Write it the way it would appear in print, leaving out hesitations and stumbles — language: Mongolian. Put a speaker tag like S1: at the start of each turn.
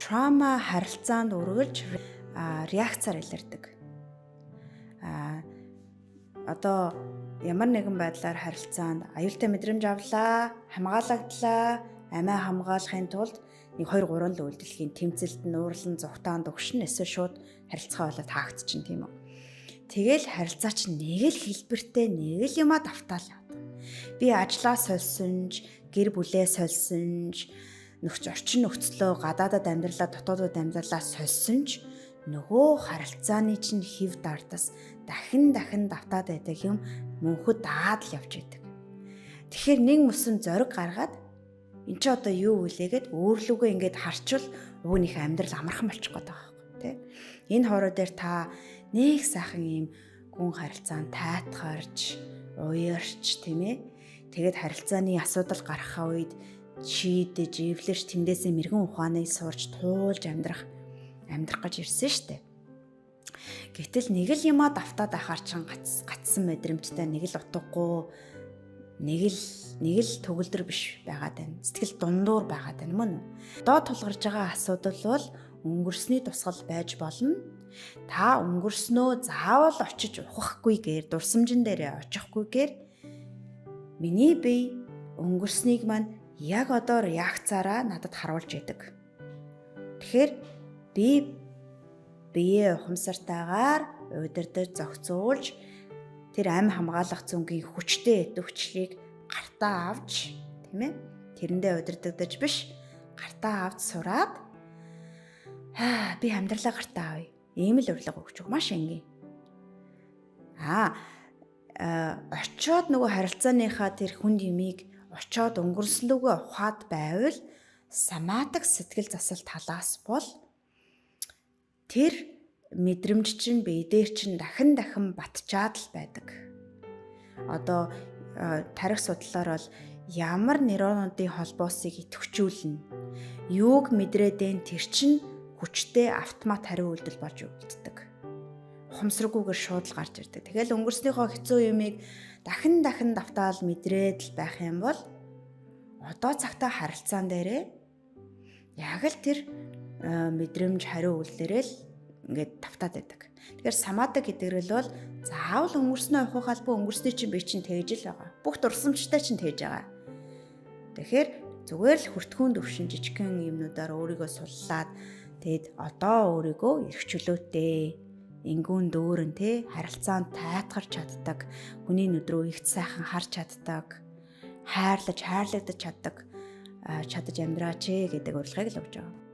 S1: Trauma харилцаанд үргэлж реакцаар илэрдэг. Одоо ямар нэгэн байдлаар харилцаанд аюултай мэдрэмж авлаа, хамгаалагдлаа, амиа хамгаалахын тулд 1 2 3 л үйлдэлхийн тэмцэлд нь уурлан зүгтаан дөгшин эсвэл шууд харилцаа болоод хаагдчихэв, тийм үү. Тэгэл харилцаа чинь нэг л хэлбэртэй, нэг л юмаа давтаал явдаг. Би ажлаа сольсон ч, гэр бүлээ сольсон ч, нөхц орчин нөхцлөө, гадаадад амьдралаа, дотоодод амьдралаа сольсон ч нөгөө харилцааны чинь хэв дардас дахин дахин давтаад байдаг юм мөнхөд даад л явж байдаг. Тэгэхээр нэг мөсөн зориг гаргаад эн чи одоо юу үлээгээд өөрлөгөө ингээд харчвал өвгөнийхөө амьдрал амархан болчих гээд байгаа байхгүй, тий. Энэ хоороо дээр та нэг сайхан ийм гүн харилцаанд тайтгарч, уярч, тийм ээ. Тэгээд харилцааны асуудал гарахаа үед шийдэж, эвлэрч, тэндээсээ мэрэгэн ухааныг сурч, туулж амьдрах гэж ирсэн штэ. Гэтэл нэг л юмаа давтаад байхаар чин гацсан мэдрэмжтэй, нэг л утгагүй, нэг л төгөлдөр биш байгаад байна. Сэтгэл дундуур байгаад байна мөн үү? Одоо тулгарч байгаа асуудал бол өнгөрсний тусгал байж болно. Та өнгөрснөө заавал очиж ухахгүйгээр, дурсамжин дээрээ очихгүйгээр миний бие өнгөрснийг маань яг одоо реакцаараа надад харуулж идэг. Тэгэхээр би биеэ ухамсартайгаар удирдах, зохицуулж, тэр ам хамгаалах зөнгийн хүчтэй идэвхжлийг гартаа авч, тийм ээ, тэрэндээ удирдагдаж биш, гартаа авч сураад би амьдралаа гартаа авъя. Ийм л урилга өгч өгөх маш энгийн. Очоод нөгөө харилцааныхаа тэр хүнд юмыг очоод өнгөрслөгөө ухаад байвал соматик сэтгэл засал талаас бол тэр мэдрэмж чинь бие дээр чинь дахин дахин батчаад л байдаг. Одоо тарих судлалаар бол ямар нейронуудын холбоосыг идэвхжүүлнэ. Юуг мэдрээд энэ тэр чинь хүчтэй автомат хариу үйлдэл болж үлддэг. Ухамсаргүйгээр шууд л гарч ирдэг. Тэгэл өнгөрснийхөө хэцүү юмыг дахин дахин давтаал мэдрээд л байх юм бол одоо цагтаа харилцаан дээрээ яг л тэр мэдрэмж хариу үйлдэлээрээ л ингээд давтаад байдаг. Тэгэхээр соматик гэдгэрэл бол заавал өнгөрснөө ухах албан өнгөрсний чинь би чинь тэгж л байгаа. Бүх дурсамжтай чинь тэгж байгаа. Тэгэхээр зүгээр л хүртгүүн төвшин жижигхэн юмнуудаар өөрийгөө суллаад, тэгэд одоо өөрийгөө эрхчлөөтэй, ингүүн дүүрэн, те, харилцаанд тайтгарч чаддаг, хүний нүд рүү их сайхан харж чаддаг, хайрлаж хайрлагдаж чаддаг чадаж амьдраач гэдэг урилгыг л өгч байгаа.